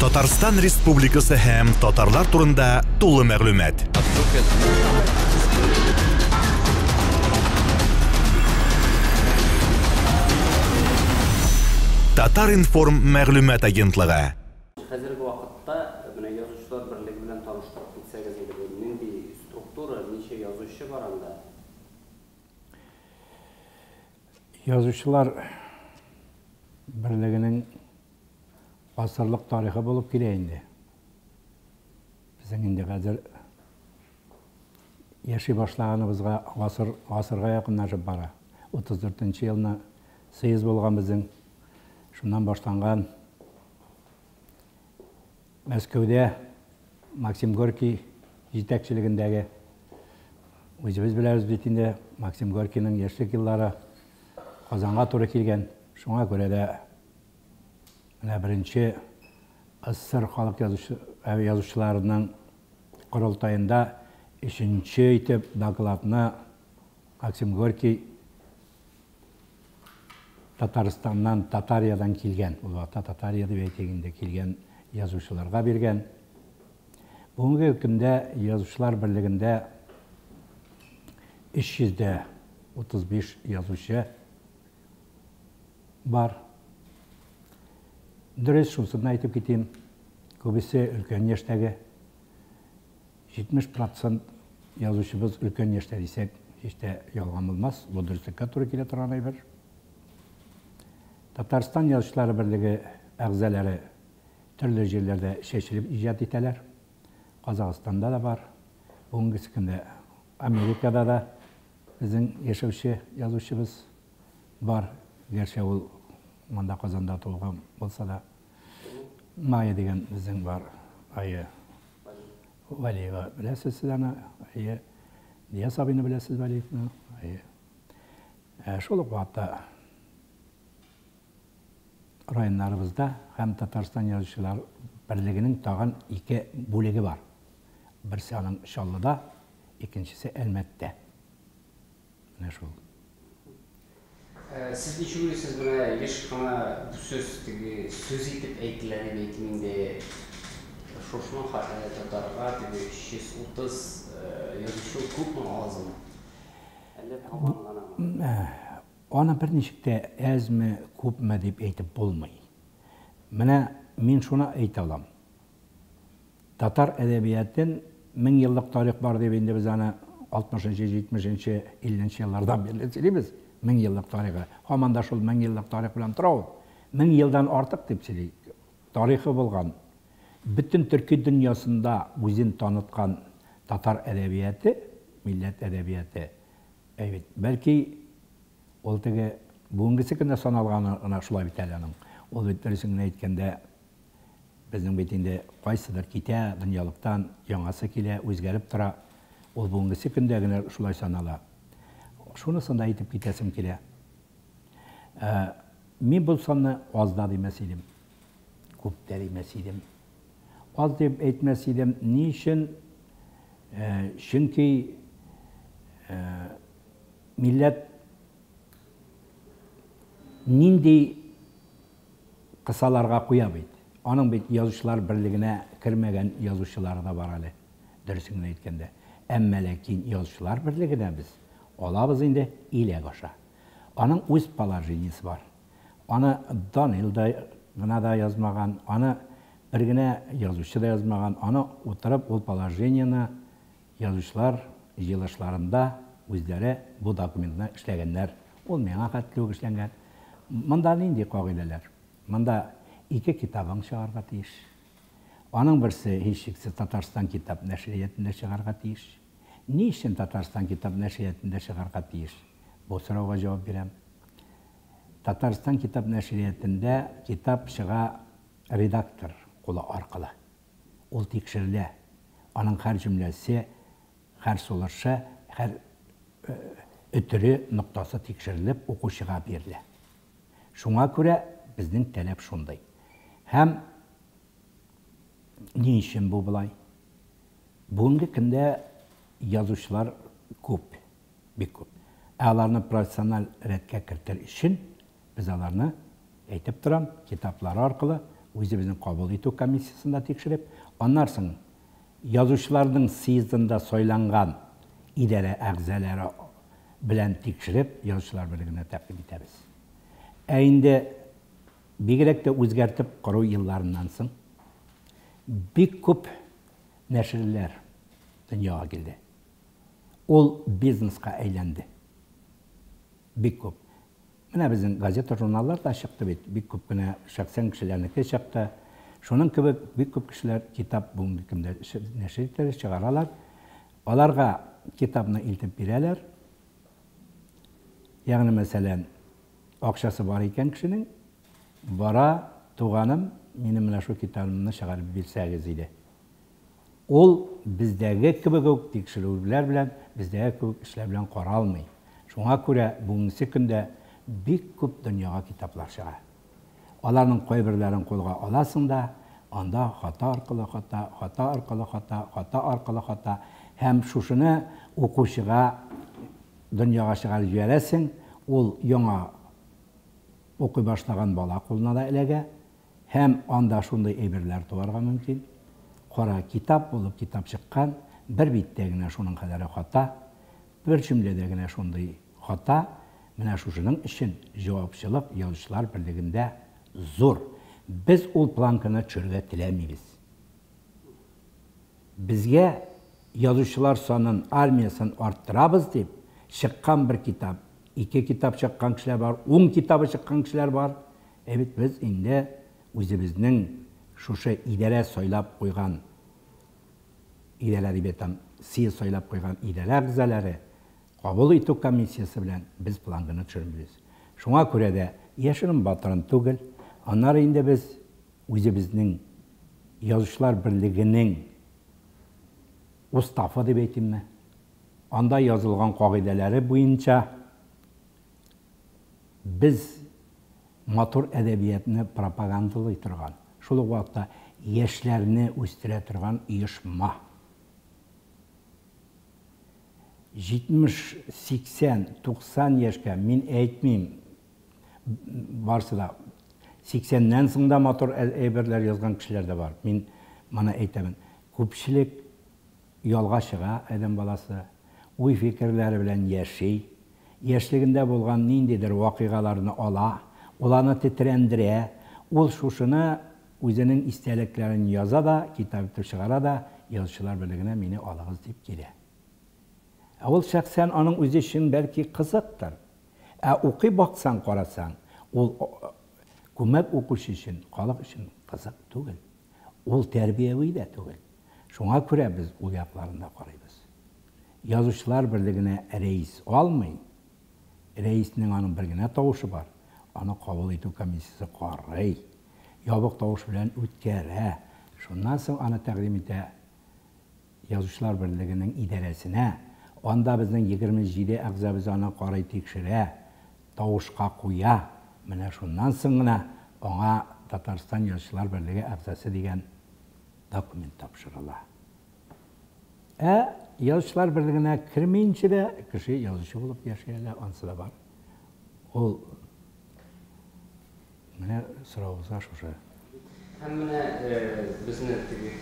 Татарстан Республикасы һәм татарлар турында тулы мәгълүмат. Татар-информ мәгълүмат агентлыгы. Хәзерге вакытта менә Язучылар берлеге белән таныштырып китсәгез иде, бу нинди структура, ничә язучы бар анда? Язучылар берлегенең гасырлык тарихы булып килә инде. Безнең инде хәзер яши башлаганыбызга гасыр, гасырга якынлашып бара. 34 нче елны съезд булган безнең. Шуннан башланган Мәскәүдә Максим Горький җитәкчелегендәге, үзебез беләбез бит инде, Максим Горькийның яшьлек еллары Казанга туры килгән. Шуңа күрә дә менә беренче СССР халык язучыларының корылтаенда өченче итеп докладны Максим Горький Татарстаннан, Татариядән килгән, ул вакытта Татария дип әйтик инде, килгән язучыларга биргән. Бүгенге көндә Язучылар берлегендә 335 язучы бар. Дөрес, шунысын да әйтеп китим, күбесе өлкән яшьтәге. 70 процент язучыбыз өлкән яшьтә дисәк, һич тә ялган булмас, бу дөреслеккә туры килә торган әйбер. Татарстан Язучылары берлеге әгъзалары төрле җирләрдә чәчелеп иҗат итәләр. Казахстанда да бар, бүгенгесе көндә Америкада да безнең яшәүче язучыбыз бар, гәрчә ул монда Казанда туылган булса да. Майя дигән безнең бар, Айя. Вәлиева беләсез сез аны, әйе. Нияз абыйны беләсез Вәлиевны, әйе. Ә, шул ук вакытта районнарыбызда һәм Татарстан язучылар берлегенең тагын ике бүлеге бар. Берсе аның Чаллыда, икенчесе Әлмәттә. Менә шул. Сез ничек уйлыйсыз, менә еш кына бу сүз теге сүз итеп әйтелә дип әйтим инде, шушының хәтле татарга теге 330 язучы ул күпме, азмы? Әллә таман гынамы? Аны берничек тә әзме, күпме дип әйтеп булмый. Менә мин шуны әйтә алам. Татар әдәбиятын 1000 еллык тарих бар дип инде без аны 60 нчы, 70 нче, 50 нче еллардан бирле сөйлибез. 1000 еллык тарихы. Һаман да шул 1000 еллык тарих белән тора ул. 1000 елдан артык дип сөйли. Тарихы булган. Бөтен төрки дөньясында үзен таныткан татар әдәбияты, милләт әдәбияты, әй бит, бәлки ул теге бүгенгесе көндә саналганы гына шулай бит әле аның. Ул бит дөресен генә әйткәндә Безнең бит инде кайсыдыр китә дөньялыктан, яңасы килә, үзгәреп тора. Ул бүгенгесе көндә генә шулай санала. Шунысын да әйтеп китәсем килә. Ә, мин бу санны аз да димәс идем, күп тә димәс идем. Аз дип әйтмәс идем. Ни өчен? Ә, чөнки ә, милләт нинди Кысаларга куя бит. Аның бит Язучылар берлегенә кермәгән язучылары да бар әле, дөресен генә әйткәндә. Әмма ләкин Язучылар берлегенә без алабыз инде иләк аша. Аның үз положениесе бар. Аны Данил да гына да язмаган, аны бер генә язучы да язмаган, аны утырып ул положениене язучылар җыелышларында үзләре бу документны эшләгәннәр. Ул миңа хәтле үк эшләнгән. Монда нинди кагыйдәләр? Монда ике китабың чыгарга тиеш. Аның берсе, һичшиксез, Татарстан китап нәшриятында чыгарга тиеш. Ни өчен Татарстан китап нәшриятында чыгарга тиеш? Бу сорауга җавап бирәм. Татарстан китап нәшриятында китап чыга редактор кулы аркылы. Ул тикшерелә. Аның һәр җөмләсе, һәр сулышы, һәр өтере, ноктасы тикшерелеп, укучыга бирелә. Шуңа күрә безнең таләп шундый. Һәм ни өчен бу болай? Бүгенге көндә язучылар күп, бик күп. Ә аларны профессиональ рәткә кертер өчен без аларны, әйтеп торам, китаплары аркылы үзебезнең кабул итү комиссиясендә тикшереп, аннан соң язучыларның съездында сайланган идарә әгъзалары белән тикшереп, Язучылар берлегенә тәкъдим итәбез. Ә инде бигрәк тә үзгәртеп кору елларыннан соң бик күп нәширләр дөньяга килде. Ул бизнеска әйләнде. Бик күп. Менә безнең газета, журналлар да чыкты бит, бик күп кенә шәхсән кешеләрнеке чыкты. Шуның кебек бик күп кешеләр китап бүгенге көндә нәшер итәләр, чыгаралар. Аларга китапны илтеп бирәләр. Ягъни мәсәлән, акчасы бар икән кешенең, бара, туганым, минем менә шул китабымны чыгарып бирсәгез иде. Ул бездәге кебек үк тикшерүләр белән, бездәге кебек эшләр белән каралмый. Шуңа күрә бүгенге көндә бик күп дөньяга китаплар чыга. Аларның кайберләрен кулга аласың да, анда хата аркылы хата, хата аркылы хата, хата аркылы хата һәм шушыны укучыга дөньяга чыгарып җибәрәсең, ул яңа укый башлаган бала кулына да эләгә. Һәм анда шундый әйберләр туарга мөмкин. Кара китап булып китап чыккан, бер биттә генә шуның кадәре хата, бер җөмләдә генә шундый хата. Менә шушының өчен җавапчылык Язучылар берлегендә зур. Без ул планканы төшерергә теләмибез. Безгә язучылар санын, армиясен арттырабыз дип чыккан бер китап, ике китап чыккан кешеләр бар, ун китабы чыккан кешеләр бар. Ә бит без инде үзебезнең шушы идарә сайлап куйган, идарә дип әйтәм, съезд сайлап куйган идарә әгъзалары, кабул итү комиссиясе белән без планканы төшермибез. Шуңа күрә дә яшерен батырын түгел, аннары инде без үзебезнең Язучылар берлегенең уставы дип әйтимме, анда язылган кагыйдәләре буенча без матур әдәбиятны пропагандалый торган, шул ук вакытта яшьләрне үстерә торган оешма. 70, 80, 90 яшькә мин әйтмим, барсы да 80-нән соң да матур әйберләр язган кешеләр дә бар. Мин моны әйтәмен. Күпчелек ялга чыга адәм баласы, уй-фикерләре белән яши, яшьлегендә булган ниндидер вакыйгаларны ала, ул аны тетрәндерә, ул шушыны үзенең истәлекләрен яза да, китап итеп чыгара да, Язучылар берлегенә мине алыгыз дип килә. Ә ул шәхсән аның үзе өчен бәлки кызыктыр. Ә укый баксаң, карасаң, ул күмәк укучы өчен, халык өчен кызык түгел. Ул тәрбияви дә түгел. Шуңа күрә без ул якларын да карыйбыз. Язучылар берлегенә рәис алмый, рәиснең аның бер генә тавышы бар, аны кабул итү комиссиясе карый, ябык тавыш белән үткәрә, шуннан соң аны тәкъдим итә Язучылар берлегенең идарәсенә, анда безнең 27 әгъзабыз аны карый, тикшерә, тавышка куя, менә шуннан соң гына аңа Татарстан Язучылар берлеге әгъзасы дигән документ тапшырыла. Ә Язучылар берлегенә кермәенчә дә кеше язучы булып яши әле, анысы да бар. Ул менә соравыгызга шушы. Һәм менә безне теге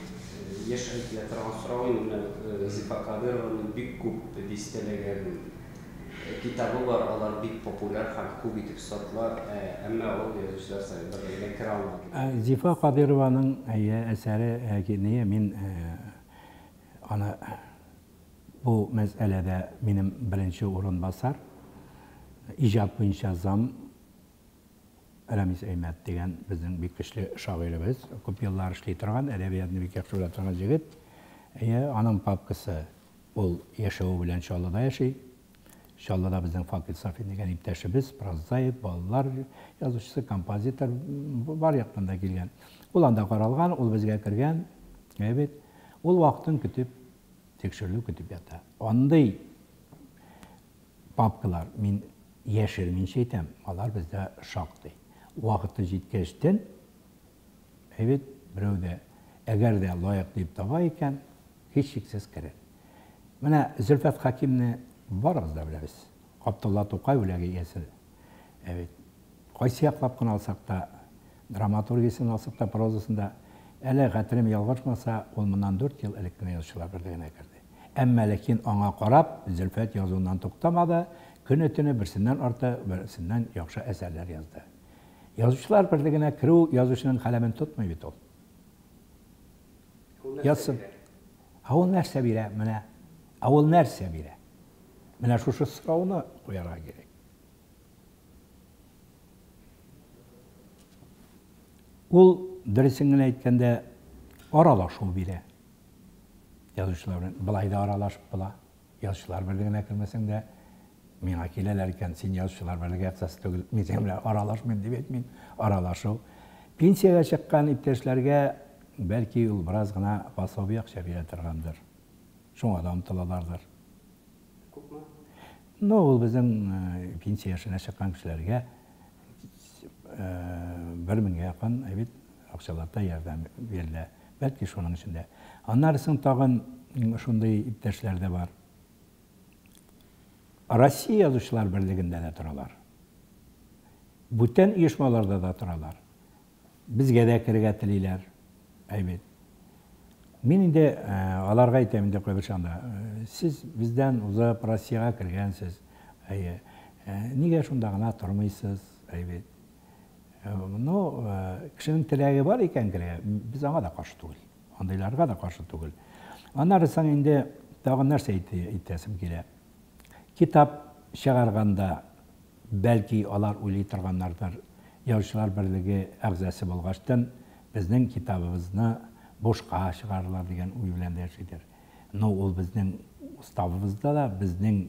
еш әйтелә торган сорау инде, менә Зифа Кадырованың бик күп дистәләгән китабы бар, алар бик популяр һәм күп итеп сатыла, әмма ул Язучылар советы берлегенә керә алмады. Зифа Кадырованың әйе әсәре, мин аны бу мәсьәләдә минем беренче урынбасар, иҗат буенча зам Рәмис Әймәт дигән безнең бик көчле шагыйребез, күп еллар эшли торган, әдәбиятны бик яхшы белә торган җегет. Әйе, аның папкасы ул яшәве белән Чаллыда яши. Чаллыда безнең Факил Сафин дигән иптәшебез, прозаик, балалар язучысы, композитор, бар яктан да килгән. Ул анда каралган, ул безгә кергән. Әйе бит. Ул вакытын көтеп, тикшерелү көтеп ята. Андый папкалар, мин яшерминчә әйтәм, алар бездә шактый. Вакыты җиткәчтен, әйбәт, берәү дә, әгәр дә лаек дип таба икән, һичшиксез керер. Менә Зөлфәт Хәкимне барыбыз да беләбез. Габдулла Тукай бүләге иясе. Әйбәт. Кайсы яклап кына алсак та, Драматургиясен алсак та, прозасын да. Әле, хәтерем ялгышмаса, ул моннан дүрт ел элек кенә Язучылар берлегенә керде. Әмма ләкин аңа карап, Зөлфәт язуыннан туктамады, көне-төне берсеннән арты, берсеннән яхшы әсәрләр язды. Язучылар берлегенә керү язучының каләмен тотмый бит ул. Язсын. Ә ул нәрсә бирә? Менә. Ә ул нәрсә бирә? Менә шушы сорауны куярга кирәк. Ул, дөресен генә әйткәндә, аралашу бирә. Язучылар белән былай да аралашып була. Язучылар берлегенә кермәсәң дә, миңа киләләр икән, син язучылар берлеге әгъзасы түгел, мин синең белән аралашмыйм дип әйтмим. Аралашу. Пенсиягә чыккан иптәшләргә бәлки ул бераз гына пособие акча бирә торгандыр. Шуңа да омтылалардыр. Күпме? Ну, ул безнең пенсия яшенә чыккан кешеләргә бер меңгә якын бит акчалата ярдәм бирелә. Бәлки шуның өчен дә. Аннары соң тагын шундый иптәшләр дә бар. Россия язучылар берлегендә дә торалар. Бүтән оешмаларда да торалар. Безгә дә керергә телиләр. Әйбәт. Мин инде аларга әйтәм инде кайбер чагында, сез бездән узып Россиягә кергәнсез. Әйе. Нигә шунда гына тормыйсыз? Әйбәт. Ну, кешенең теләге бар икән керергә, без аңа да каршы түгел. Андыйларга да каршы түгел. Аннары соң инде тагын нәрсә әйтәсем килә. Китап чыгарганда Бәлки, алар уйлый торганнардыр, Язучылар берлеге әгъзасы булгачтын, безнең китабыбызны бушка чыгарырлар дигән уй белән дә яшидер. Ну, ул безнең уставыбызда да, безнең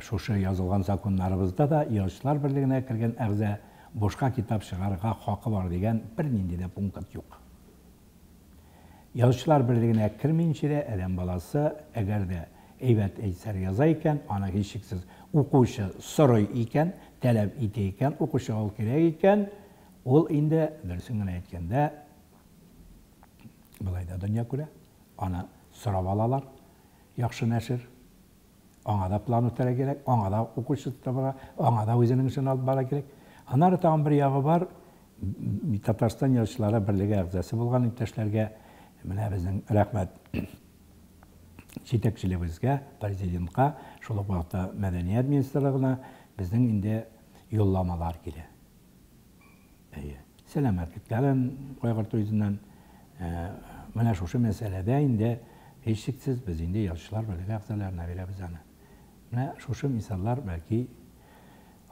шушы язылган законнарыбызда да Язучылар берлегенә кергән әгъза бушка китап чыгарырга хакы бар дигән бернинди дә пункт юк. Язучылар берлегенә кермиенчә дә адәм баласы, әгәр дә әйбәт әсәр яза икән, аны һичшиксез укучы сорый икән, таләп итә икән, укучыга ул кирәк икән, ул инде, дөресен генә әйткәндә, болай да дөнья күрә, аны сорап алалар, яхшы нәшер. Аңа да план үтәргә кирәк, аңа да укучы табарга, аңа да үзенең эшен алып барырга кирәк. Аннары тагын бер ягы бар, Татарстан язучылары берлеге әгъзасы булган иптәшләргә менә безнең рәхмәт җитәкчелегебезгә, президентка, шул ук вакытта мәдәният министрлыгына безнең инде юлламалар килә. Әйе. Сәламәтлекләрен кайгырту йөзеннән менә шушы мәсьәләдә инде һичшиксез без инде язучылар берлеге әгъзаларына бирәбез аны. Менә шушы мисаллар бәлки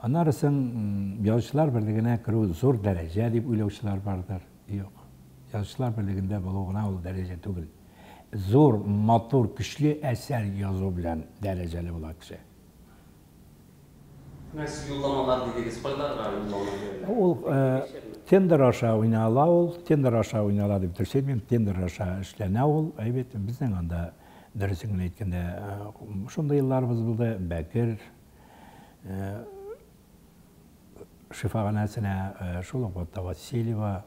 аннары соң язучылар берлегенә керү зур дәрәҗә дип уйлаучылар бардыр. Юк. Язучылар берлегендә булу гына ул дәрәҗә түгел. Зур, матур, көчле әсәр язу белән дәрәҗәле була кеше. Менә сез юлламалар дидегез, кайларга юллама бирелә? Ул тендер аша уйнала ул, тендер аша уйнала дип дөрес әйтмим, тендер аша эшләнә ул. Әйбәт, безнең анда дөресен генә әйткәндә, шундый елларыбыз булды, Бәкер шифаханәсенә, шул ук вакытта Васильева,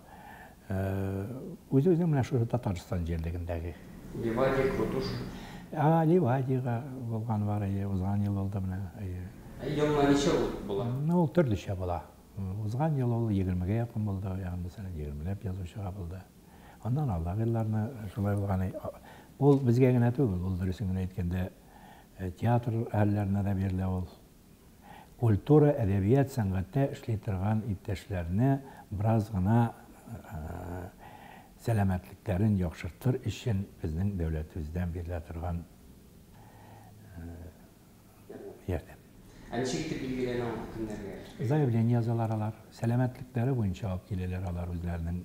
үзе-үзенең менә шушы Татарстан җирлегендәге. Ливадия, Крутуш. А, Ливадиягә булган бар, әйе, узган ел булды менә, әйе. Ә елына ничә ул була? Ну, ул төрлечә була. Узган ел ул егермегә якын булды, ягъни мәсәлән, егермеләп язучыга булды. Аннан алдагы елларны шулай булган. Ул безгә генә түгел, ул дөресен генә әйткәндә, театр әһелләренә дә бирелә ул. Культура, әдәбият, сәнгатьтә эшли торган иптәшләрне бераз гына сәламәтлекләрен яхшыртыр өчен безнең дәүләтебездән бирелә торган ярдәм. Ә ничек итеп билгеләнә ул кемнәргә? Заявление язалар алар, сәламәтлекләре буенча алып киләләр алар үзләренең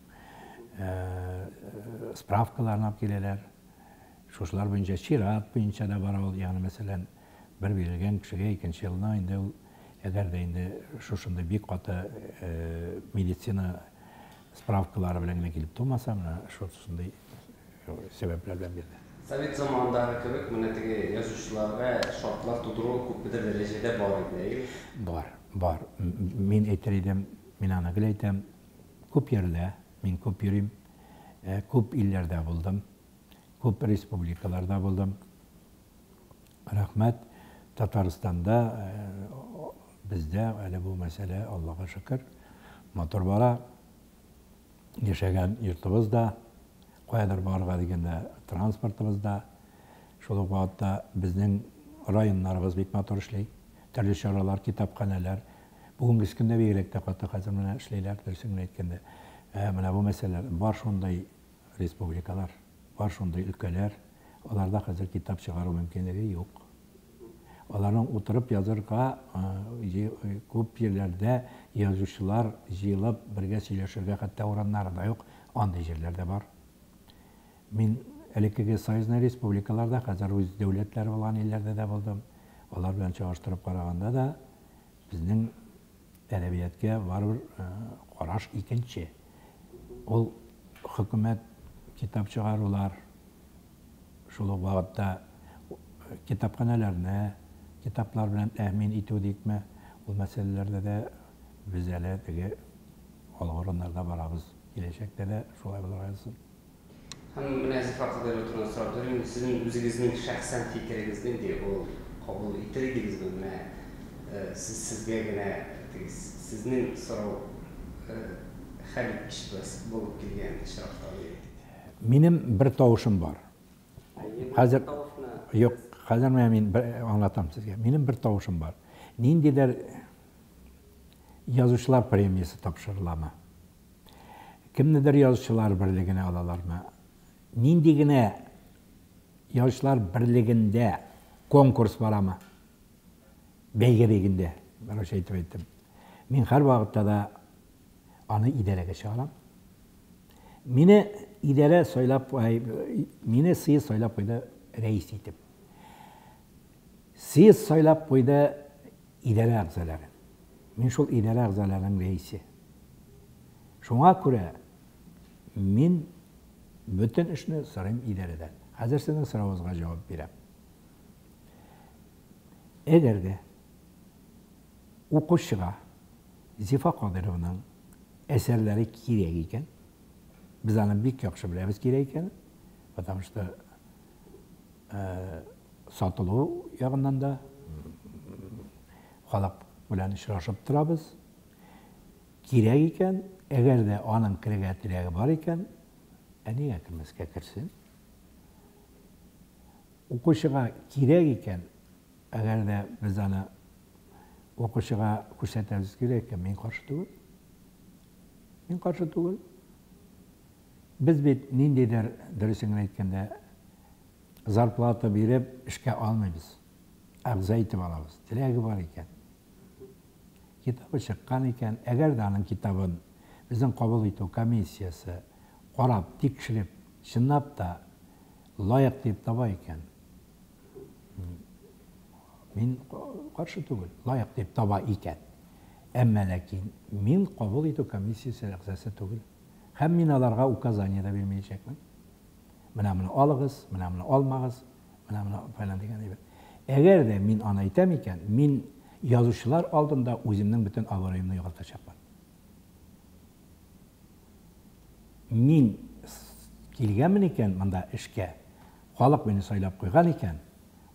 справкаларын алып киләләр. Шушылар буенча чират буенча да бара ул, ягъни мәсәлән, Бер бирелгән кешегә икенче елны инде ул, әгәр дә инде шушындый бик каты медицина справкалары белән генә килеп тумаса, менә шушындый сәбәпләр белән бирелә. Совет заманындагы кебек, менә теге язучыларга шартлар тудыру күпмедер дәрәҗәдә бар иде, әйеме? Бар, бар. Мин әйтер идем, мин аны гел әйтәм, күп йөрелә, мин күп йөрим, күп илләрдә булдым, күп республикаларда булдым. Рәхмәт, Татарстанда бездә әле бу мәсьәлә, Аллага шөкер, матур бара. Яшәгән йортыбыз да, каядыр барырга дигәндә транспортыбыз да, шул ук вакытта безнең районнарыбыз бик матур эшли. Төрле чаралар, китапханәләр. Бүгенге көндә бигрәк тә каты хәзер менә эшлиләр, дөресен генә әйткәндә. Менә бу мәсьәләләр бар шундый республикалар, бар шундый өлкәләр, аларда хәзер китап чыгару мөмкинлеге юк. Аларның утырып язырга күп җирләрдә язучылар җыелып бергә сөйләшергә хәтта урыннары да юк, андый җирләр дә бар. Мин элеккеге союзный республикаларда, хәзер үз дәүләтләре булган илләрдә дә булдым. Алар белән чагыштырып караганда да безнең әдәбиятка барыбер караш икенче. Ул хөкүмәт китап чыгарулар, шул ук вакытта китапханәләрне китаплар белән тәэмин итү дикме, ул мәсьәләләрдә дә без әле теге алгы урыннарда барабыз. Киләчәктә дә шулай булырга язсын. Һәм менә Зөфәр Кадыйров турында сорап торыйм, сезнең үзегезнең шәхсән фикерегез нинди, ул кабул итер идегезме? Менә сез сезгә генә теге сезнең сорау хәл иткеч булып килгән очракта дип әйтик. Минем бер тавышым бар. Хәзер юк, хәзер менә мин бер аңлатам сезгә. Минем бер тавышым бар. Ниндидер язучылар премиясе тапшырыламы? Кемнедер язучылар берлегенә алалармы? Нинди генә язучылар берлегендә конкурс барамы? Бәйге дигәндә, короче әйтеп әйттем. Мин һәр вакытта да аны идарәгә чыгарам. Мине идарә сайлап, мине съезд сайлап куйды рәис итеп. Съезд сайлап куйды идарә әгъзаларын. Мин шул идарә әгъзаларының рәисе. Шуңа күрә мин бөтен эшне сорыйм идарәдән. Хәзер сезнең соравыгызга җавап бирәм. Әгәр дә укучыга Зифа Кадырованың әсәрләре кирәк икән, без аны бик яхшы беләбез кирәк икәнен, потому что сатылу ягыннан да халык белән очрашып торабыз. Кирәк икән, әгәр дә аның керергә теләге бар икән, ә нигә кермәскә, керсен. Укучыга кирәк икән, әгәр дә без аны укучыга күрсәтәбез кирәк икән, мин каршы түгел. Мин каршы түгел. Без бит ниндидер, дөресен генә әйткәндә, зарплата биреп эшкә алмыйбыз. Әгъза итеп алабыз. Теләге бар икән. Китабы чыккан икән, әгәр дә аның китабын безнең кабул итү комиссиясе карап, тикшереп, чынлап та лаек дип таба икән, мин каршы түгел, лаек дип таба икән. Әмма ләкин мин кабул итү комиссиясе әгъзасы түгел. Һәм мин аларга указание да бирмәячәкмен. Менә моны алыгыз, менә моны алмагыз, менә моны фәлән дигән әйбер. Әгәр дә мин аны әйтәм икән, мин язучылар алдында үземнең бөтен абруемны югалтачакмын. Мин килгәнмен икән монда эшкә, халык мине сайлап куйган икән,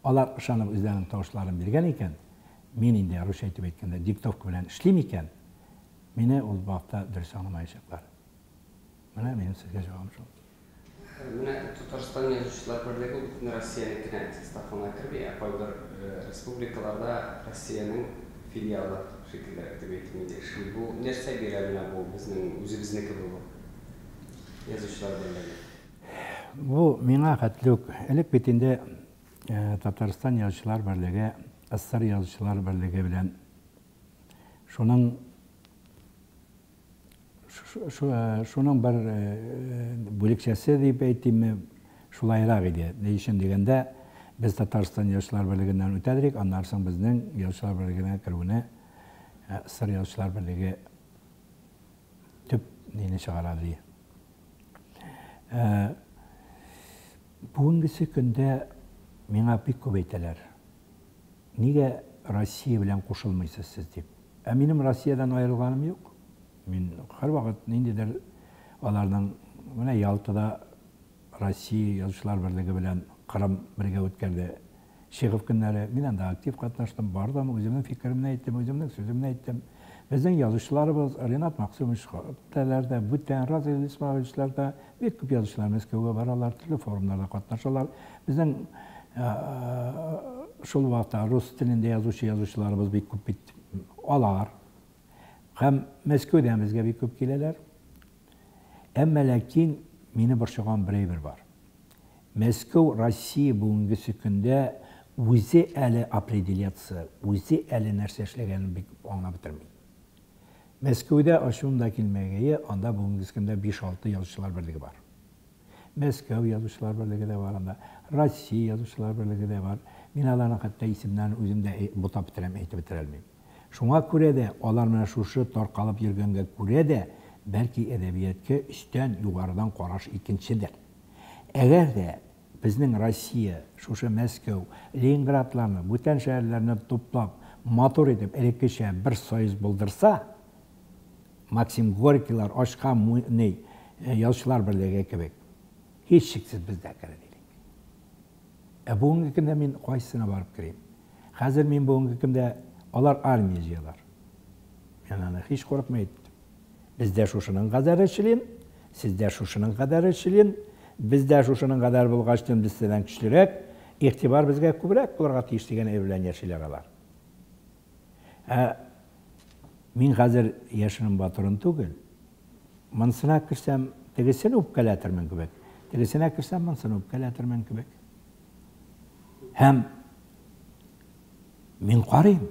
алар ышанып үзләренең тавышларын биргән икән, мин инде русча әйтеп әйткәндә диктовка белән эшлим икән, мине ул вакытта дөрес аңламаячаклар. Менә минем сезгә җавабым шул. Менә Татарстан язучылар берлеге ул бөтен Россиянекенә составына керми, ә кайбер республикаларда Россиянең филиалы шикеллерәк дип әйтим инде эшли. Бу нәрсә бирә менә бу безнең үзебезнеке булу язучылар берлеге? Бу миңа хәтле үк элек бит инде Татарстан язучылар берлеге СССР язучылар берлеге белән шуның шуның бер бүлекчәсе дип әйтимме, шулайрак иде. Ни өчен дигәндә, без Татарстан язучылар берлегеннән үтәдек, аннан соң безнең язучылар берлегенә керүне СССР язучылар берлеге төп нине чыгара ди. Бүгенгесе көндә миңа бик күп әйтәләр. Нигә Россия белән кушылмыйсыз сез дип. Ә минем Россиядән аерылганым юк. Мин һәрвакыт ниндидер аларның менә Ялтада Россия язучылар берлеге белән Кырым бергә үткәрде Чехов көннәре. Мин анда актив катнаштым, бардым, үземнең фикеремне әйттем, үземнең сүземне әйттем. Безнең язучыларыбыз Ренат Максумович дә, бүтән Разил Исмаиловичлар да, бик күп язучылар Мәскәүгә баралар, төрле форумнарда катнашалар. Безнең шул вакытта рус телендә язучы язучыларыбыз бик күп бит алар. Һәм Мәскәүдән безгә бик күп киләләр. Әмма ләкин мине борчыган бер әйбер бар. Мәскәү Россия бүгенгесе көндә үзе әле определяться, үзе әле нәрсә эшләгәнен бик аңлап бетерми. Мәскәүдә ачуым да килмәгәе, анда бүгенгесе көндә 5-6 язучылар берлеге бар. Мәскәү язучылар берлеге дә бар анда, Россия язучылар берлеге дә бар. Мин аларның хәтта исемнәрен үзем дә бутап бетерәм, әйтеп бетерә алмыйм. Шуңа күрә дә, алар менә шушы таркалып йөргәнгә күрә дә, бәлки әдәбиятка өстән, югарыдан караш икенчедер. Әгәр дә безнең Россия, шушы Мәскәү, Ленинградларны, бүтән шәһәрләрне туплап, матур итеп, элеккечә бер союз булдырса, Максим Горькийлар ачкан ни, язучылар берлеге кебек, һичшиксез без дә керер идек. Ә бүгенге көндә мин кайсысына барып керим? Хәзер мин бүгенге көндә алар армия җыялар. Мин аны һич курыкмый әйттем. Бездә шушының кадәре член, сездә шушының кадәре член, бездә шушының кадәр булгач, без сездән көчлерәк, игътибар безгә күбрәк булырга тиеш дигән әйбер белән яшиләр алар. Ә мин хәзер яшерен батырын түгел. Монысына керсәм, тегесен үпкәләтермен кебек. Тегесенә керсәм, монысын үпкәләтермен кебек. Һәм мин карыйм.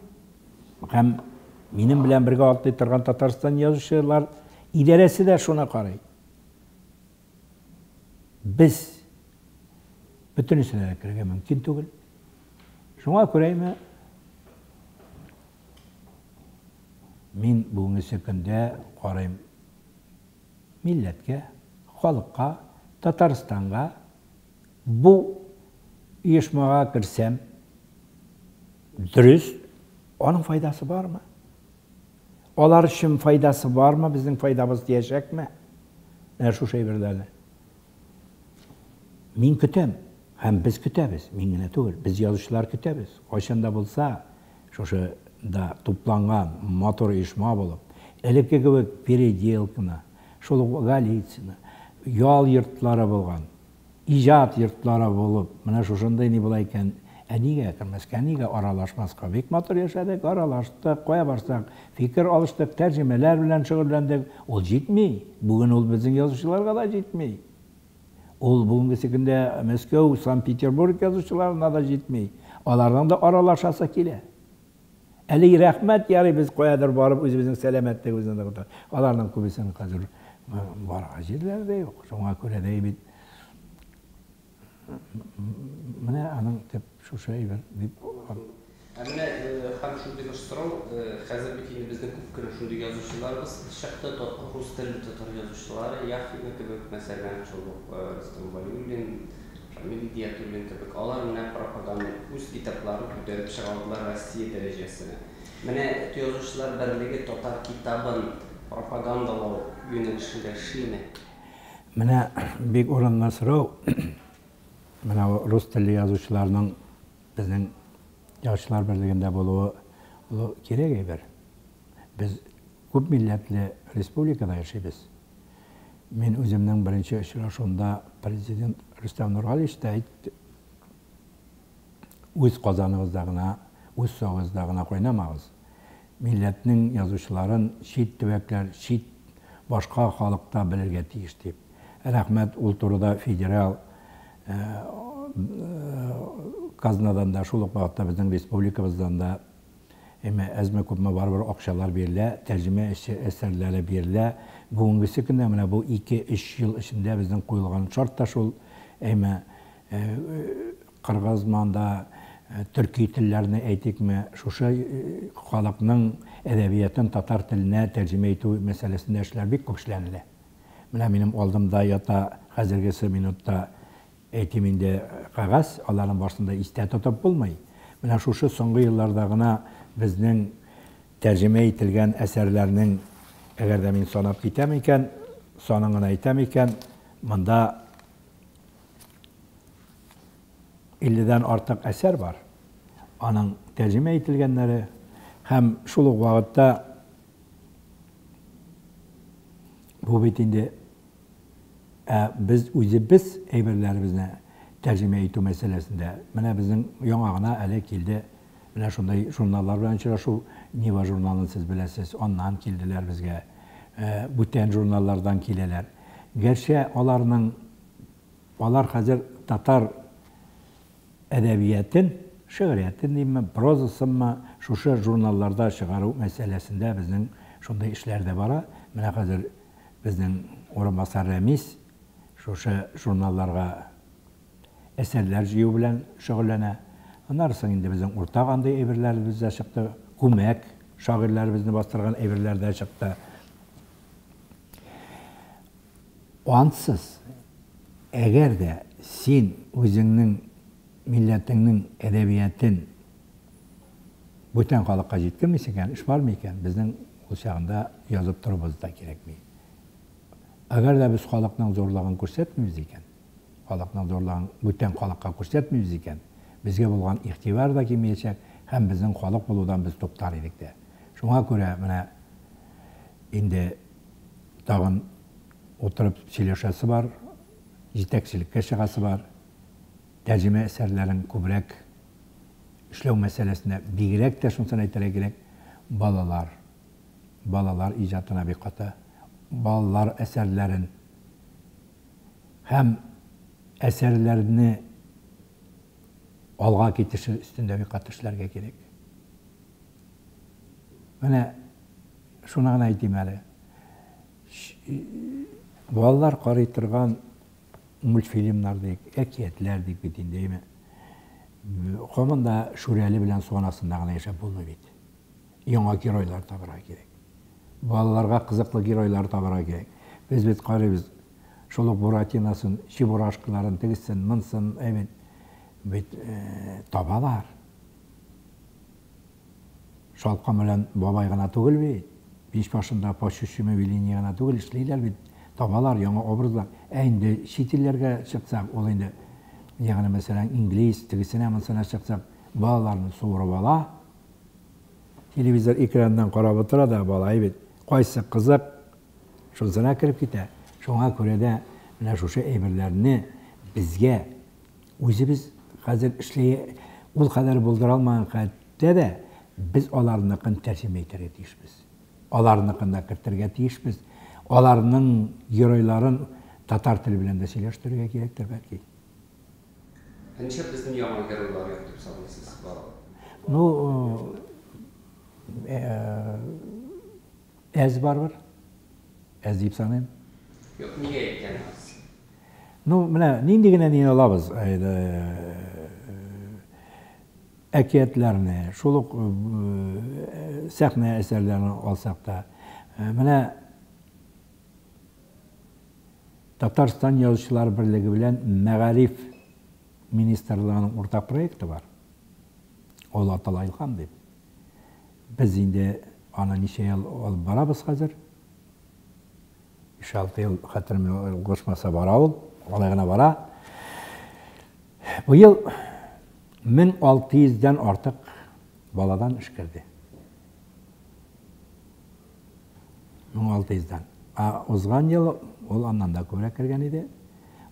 Һәм минем белән бергә атлый торган Татарстан язучылар идарәсе дә шуны карый. Без бөтенесенә дә керергә мөмкин түгел. Шуңа күрәме, мин бүгенге көндә карыйм милләткә, халыкка, Татарстанга бу оешмага керсәм, дөрес, аның файдасы бармы? Алар өчен файдасы бармы, безнең файдабыз тиячәкме? Менә шушы әйберләрне. Мин көтәм, һәм без көтәбез, мин генә түгел, без язучылар көтәбез. Кайчан да булса, шушы да тупланган матур оешма булып, элекке кебек Переделкино, шул ук Голицыно, ял йортлары булган, иҗат йортлары булып, менә шушындый ни була икән, ә нигә кермәскә, нигә аралашмаска? Бик матур яшәдек, аралаштык, кая барсак, фикер алыштык, тәрҗемәләр белән шөгыльләндек. Ул җитми. Бүген ул безнең язучыларга да җитми. Ул бүгенге көндә Мәскәү, Санкт-Петербург язучыларына да җитми. Аларның да аралашасы килә. Әле рәхмәт, ярый без каядыр барып үзебезнең сәламәтлегебезне ныгытабыз. Аларның күбесенең хәзер барга җирләре дә юк. Шуңа күрә дә бит менә аның төп шушы әйбер дип. Ә менә һәм шундый бер сорау, хәзер бит инде безнең күп кенә шундый язучыларыбыз чыкты, рус телле татар язучылары, Яхина кебек, мәсәлән, шул ук Рөстәм Вәлиуллин, Шамил Идиятуллин кебек, алар менә пропаганда үз китапларын күтәреп чыга алдылар Россия дәрәҗәсенә. Менә Язучылар берлеге татар китабын пропагандалау юнәлешендә эшлиме? Менә бик урынлы сорау. Менә рус телле язучыларның безнең Язучылар берлегендә булуы ул кирәк әйбер. Без күп милләтле республикада яшибез. Мин үземнең беренче очрашуымда президент Рөстәм Нургалиевич та әйтте, үз казаныгызда гына, үз суыгызда гына кайнамагыз. Милләтнең язучыларын чит төбәкләр, чит башка халыкта белергә тиеш дип. Рәхмәт, ул турыда федерал казнадан да, шул ук вакытта безнең республикабыздан да әмма әзме күпме барыбер акчалар бирелә, тәрҗемә әсәрләре бирелә. Бүгенгесе көндә менә бу 2-3 ел эчендә безнең куелган шарт та шул, әмма Кыргызманда төрки телләрне әйтикме, шушы халыкның әдәбиятын татар теленә тәрҗемә итү мәсьәләсендә эшләр бик күп эшләнелә. Менә минем алдымда ята хәзергесе минутта, әйтим инде, кәгазь, аларның барысын да истә тотып булмый. Менә шушы соңгы елларда гына безнең тәрҗемә ителгән әсәрләрнең, әгәр дә мин санап китәм икән, санын гына әйтәм икән, монда 50-дән артык әсәр бар. Аның тәрҗемә ителгәннәре һәм шул ук вакытта Бу бит инде ә без үзебез әйберләребезне тәрҗемә итү мәсьәләсендә, менә безнең яңа гына әле килде менә шундый журналлар белән очрашу, Нива журналын сез беләсез, аннан килделәр безгә, бүтән журналлардан киләләр. Гәрчә аларның, алар хәзер татар әдәбиятын, шигъриятен димме, прозасынмы, шушы журналларда чыгару мәсьәләсендә безнең шундый эшләр дә бара. Менә хәзер безнең урынбасар Рәмис шушы журналларга әсәрләр җыю белән шөгыльләнә. Аннары соң инде безнең уртак андый әйберләребез дә чыкты, күмәк шагыйрьләребезне бастырган әйберләр дә чыкты. Ансыз, әгәр дә син үзеңнең милләтеңнең әдәбиятын бүтән халыкка җиткермисең икән, эш бармы икән, безнең ул чагында язып торуыбыз да кирәкми. Әгәр дә без халыкның зурлыгын күрсәтмибез икән, халыкның зурлыгын бүтән халыкка күрсәтмибез икән, безгә булган игътибар да кимиячәк һәм безнең халык булудан без туктар идек тә. Шуңа күрә менә инде тагын утырып сөйләшәсе бар, җитәкчелеккә чыгасы бар, тәрҗемә әсәрләрен күбрәк эшләү мәсьәләсендә бигрәк тә шунысын әйтергә кирәк, балалар, балалар иҗатына бик каты, балалар әсәрләрен һәм әсәрләрне алга китеше өстендә бик каты эшләргә кирәк. Менә шуны гына әйтим әле. Балалар карый торган мультфильмнар дик, әкиятләр дик бит инде, әйме. Һаман да Шүрәле белән Суган астында гына яшәп булмый бит. Яңа геройлар табарга кирәк. Балаларга кызыклы геройлар табарга кирәк. Без бит карыйбыз, шул ук Буратиносын, Чебурашкаларын, тегесен, монсын, әйбит, бит табалар. Шалкан белән бабай гына түгел бит. Мич башында по щучьему велению гына түгел, эшлиләр бит. Табалар яңа образлар. Ә инде чит илләргә чыксак, ул инде, ягъни мәсәлән, инглиз, тегесенә, монысына чыксак, балаларны суырып ала. Телевизор экраныннан карап утыра да бала бит. Кайсы кызык, шунысына кереп китә. Шуңа күрә дә менә шушы әйберләрне безгә Үзебез хәзер эшли ул кадәр булдыра алмаган хәлдә дә без аларныкын тәрҗемә итәргә тиешбез. Аларныкын да кертергә тиешбез. Аларның геройларын татар теле белән дә сөйләштерергә кирәктер бәлки. Ә нишләп безнең яңа геройлар юк дип саныйсыз, Бала? Ну, әз барыбер. Әз дип саныйм. Юк, нигә икән аз? Ну, менә нинди генә ни алабыз, әкиятләрне, шул ук сәхнә әсәрләрен алсак та, менә Татарстан Язучылар берлеге белән Мәгариф министрлыгының уртак проекты бар. Ул атала Илһам дип. Без инде аны ничә ел алып барабыз хәзер. 5-6 ел хәтерем ялгышмаса бара ул, алай гына бара. Быел 1600 дән артык баладан эш керде. 1600 дән. Ә узган ел ул аннан да күбрәк кергән иде.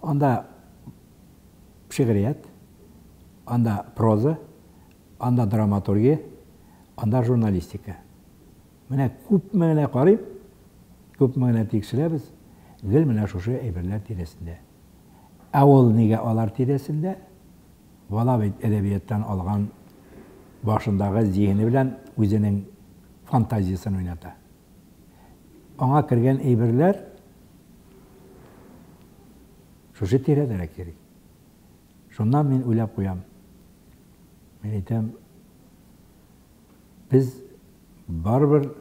Анда шигърият, анда проза, Анда драматургия, анда журналистика. Менә күпме генә карыйм, күпме генә тикшерәбез, гел менә шушы әйберләр тирәсендә. Ә ул нигә алар тирәсендә? Бала бит әдәбияттан алган башындагы зиһене белән үзенең фантазиясен уйната. Аңа кергән әйберләр шушы тирәдәрәк йөри. Шуннан мин уйлап куям. Мин әйтәм, без барыбер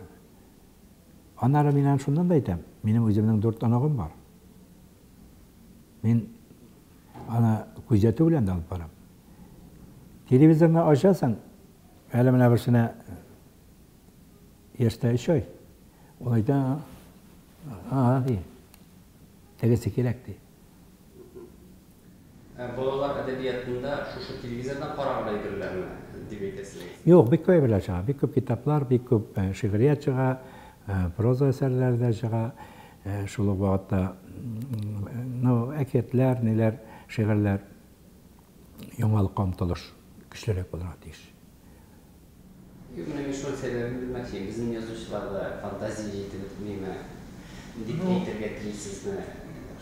аннары мин аны шуннан да әйтәм. Минем үземнең дүрт оныгым бар. Мин аны күзәтү белән дә алып барам. Телевизорны ачасың, әле менә берсенә яшьтә өч ай. Ул әйтә, а, ди. Тегесе кирәк, ди. Ә балалар әдәбиятында шушы телевизордан караган әйберләрме дип әйтәсез? Юк, бик күп әйберләр чыга. Бик күп китаплар, бик күп шигърият чыга, проза әсәрләре дә чыга. Шул ук вакытта, ну, әкиятләр, ниләр, шигырьләр, яңалыкка омтылыш көчлерәк булырга тиеш. Юк, менә мин шуның сәбәбен белмәкче. Безнең язучыларда фантазия җитеп бетмиме дип әйтергә телисезме?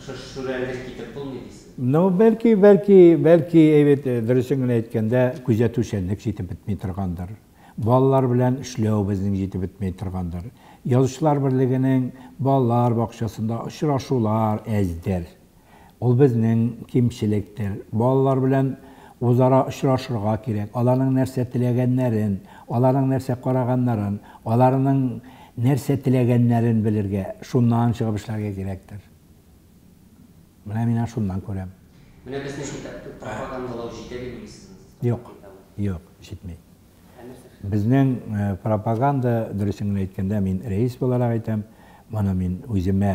Шүрәлелек китереп булмый дисезме? Ну, бәлки, бәлки, бәлки, әйбәт, дөресен генә әйткәндә, күзәтүчәнлек җитеп бетми торгандыр. Балалар белән эшләү безнең җитеп бетми торгандыр. Язучылар берлегенең балалар бакчасында очрашулар әздер. Ул безнең кимчелектер. Балалар белән үзара очрашырга кирәк. Аларның нәрсә теләгәннәрен, аларның нәрсә караганнарын, аларның нәрсә теләгәннәрен белергә, шуннан чыгып эшләргә кирәктер. Менә мин шуннан күрәм. Менә безнең китапны пропагандалау җитә дип уйлыйсызмы? Юк, юк, җитми. Безнең пропаганда, дөресен генә әйткәндә, мин рәис буларак әйтәм, моны мин үземә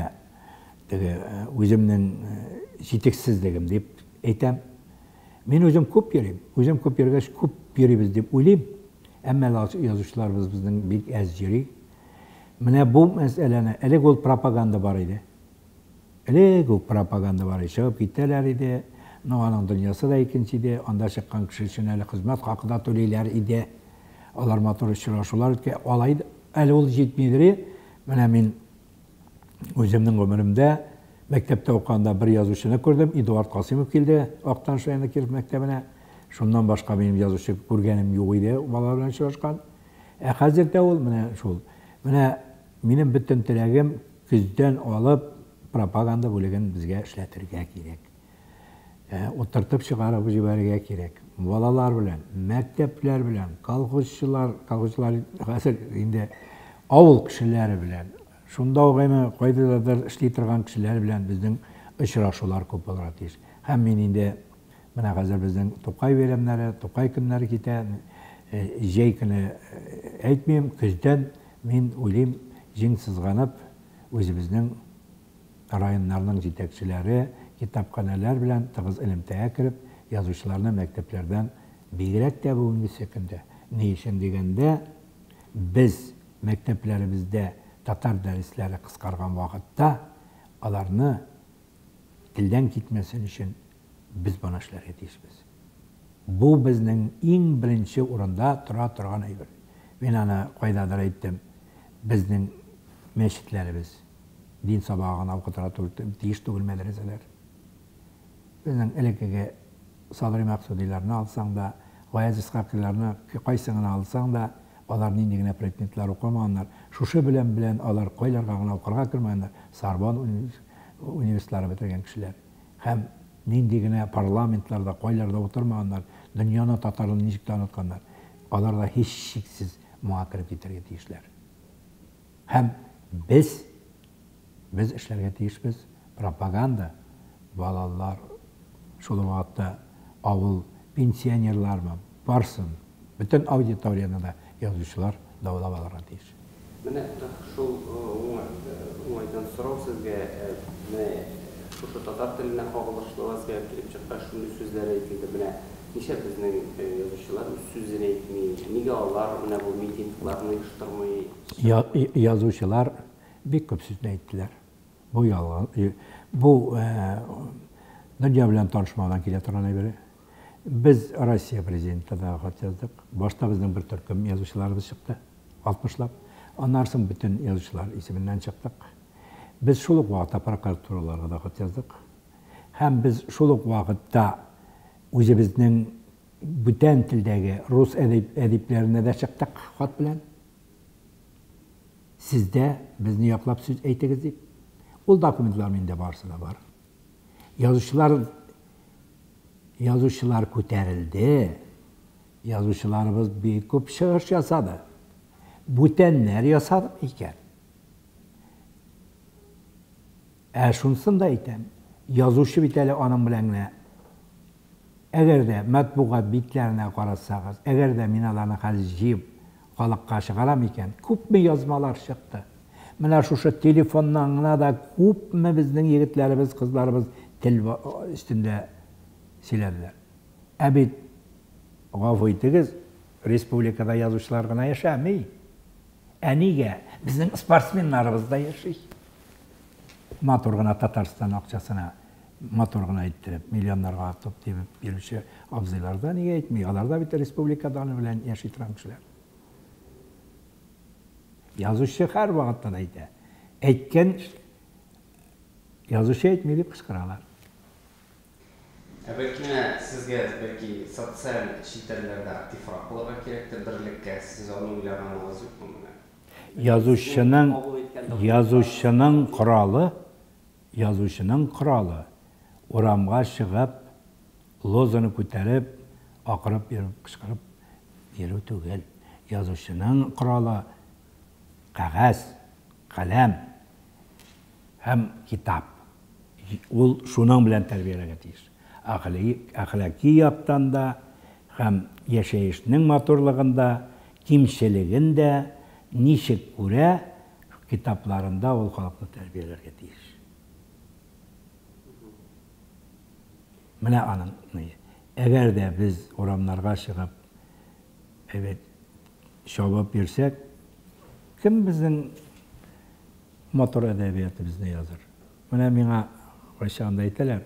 теге үземнең җитешсезлегем дип әйтәм. Мин үзем күп йөрим. Үзем күп йөргәч, күп йөрибез дип уйлыйм. Әмма язучыларыбыз безнең бик әз йөри. Менә бу мәсьәләне, элек ул пропаганда бар иде. Элек үк пропаганда бар иде. Чыгып китәләр иде. Но аның дөньясы да икенче иде. Анда чыккан кеше өчен әле хезмәт хакы да түлиләр иде. Алар матур очрашулар үткә. Алай әле ул җитмидер. Менә мин үземнең гомеремдә мәктәптә укыганда бер язучыны күрдем. Эдуард Касыймов килде Актаныш районы Киров мәктәбенә. Шуннан башка минем язучы күргәнем юк иде, балалар белән очрашкан. Ә хәзер дә ул менә шул. Менә минем бөтен теләгем көздән алып пропаганда бүлеген безгә эшләтергә кирәк. Утыртып чыгарып җибәрергә кирәк. Балалар белән, мәктәпләр белән, колхозчылар, колхозчылар хәзер инде авыл кешеләре белән, шунда ук әмма кайдадыр эшли торган кешеләр белән безнең очрашулар күп булырга тиеш. Һәм мин инде менә хәзер безнең Тукай бәйрәмнәре, Тукай көннәре китә. Җәй көне әйтмим, көздән мин уйлыйм, җиң сызганып үзебезнең районнарның җитәкчеләре китапханәләр белән тыгыз элемтәгә кереп, язучыларны мәктәпләрдән бигрәк тә бүгенгесе көндә. Ни өчен дигәндә, без мәктәпләребездә татар дәресләре кыскарган вакытта аларны телдән китмәсен өчен без моны эшләргә тиешбез. Бу безнең иң беренче урында тора торган әйбер. Мин аны кайдадыр әйттем. Безнең мәчетләребез дин сабагы гына укытырга тиеш түгел мәдрәсәләр. Безнең элеккеге Садри Максудиларны алсаң да, Гаяз Исхакыйларны кайсын гына алсаң да, алар нинди генә предметлар укымаганнар. Шушы белем белән алар кайларга гына укырга кермәгәннәр. Сорбон университетлары бетергән кешеләр. Һәм нинди генә парламентларда, кайларда утырмаганнар, дөньяны татарны ничек танытканнар. Алар да һичшиксез моңа кереп китәргә тиешләр. Һәм без без эшләргә тиешбез пропаганда балалар шул вакытта авыл пенсионерлармы барсын бөтен аудиторияны да язучылар даулап алырга тиеш. Менә шул уңайдан сорау сезгә, менә шушы татар теленә кагылышлы вазгыять килеп чыккач, шундый сүзләр әйтелде. Менә нишләп безнең язучылар үз сүзен әйтми? Нигә алар менә бу митингларны оештырмый? Язучылар бик күп сүзне әйттеләр. Бу ялган, бу дөнья белән танышмаудан килә торган әйбер. Без Россия президентына хат яздык. Башта безнең бер төркем язучыларыбыз чыкты, 60лап. Аннан соң бөтен язучылар исеменнән чыктык. Без шул ук вакытта прокуратураларга да хат яздык. Һәм без шул ук вакытта үзебезнең бүтән телдәге рус әдипләренә дә чыктык хат белән. Сез дә безне яклап сүз әйтегез дип. Ул документлар миндә барысы да бар. Язучылар язучылар күтәрелде. Язучыларыбыз бик күп чыгыш ясады. Бүтәннәр ясады икән. Ә шунысын да әйтәм, язучы бит әле аның белән генә. Әгәр дә матбугат битләренә карасагыз, әгәр дә мин аларны хәзер җыеп халыкка чыгарам икән, күпме язмалар чыкты. Менә шушы телефоннан гына да күпме безнең егетләребез, кызларыбыз тел өстендә сөйләделәр. Ә бит, гафу итегез, республикада язучылар гына яшәми. Ә нигә? Безнең спортсменнарыбыз да яши. Матур гына Татарстан акчасына матур гына иттереп, миллионнарга топ тибеп йөрүче абзыйлар да нигә әйтми? Алар да бит республика даны белән яши торган кешеләр. Язучы һәрвакытта да әйтә. Әйткән язучы әйтми дип кычкыралар. Ә бәлки менә сезгә бәлки социаль челтәрләрдә активрак булырга кирәктер берлеккә, сез аны уйлаганыгыз юкмы менә? Язучының язучының коралы, язучының коралы урамга чыгып, лозаны күтәреп, акырып йөреп, кычкырып йөрү түгел. Язучының коралы кәгазь, каләм һәм китап. Ул шуның белән тәрбияләргә тиеш. Әхлаки яктан да һәм яшәешнең матурлыгын да, кимчелеген дә ничек күрә, китапларында ул халыкны тәрбияләргә тиеш. Менә аның ни. Әгәр дә без урамнарга чыгып, әйбәт чабып йөрсәк, кем безнең матур әдәбиятыбызны языр? Менә миңа кайчагында әйтәләр,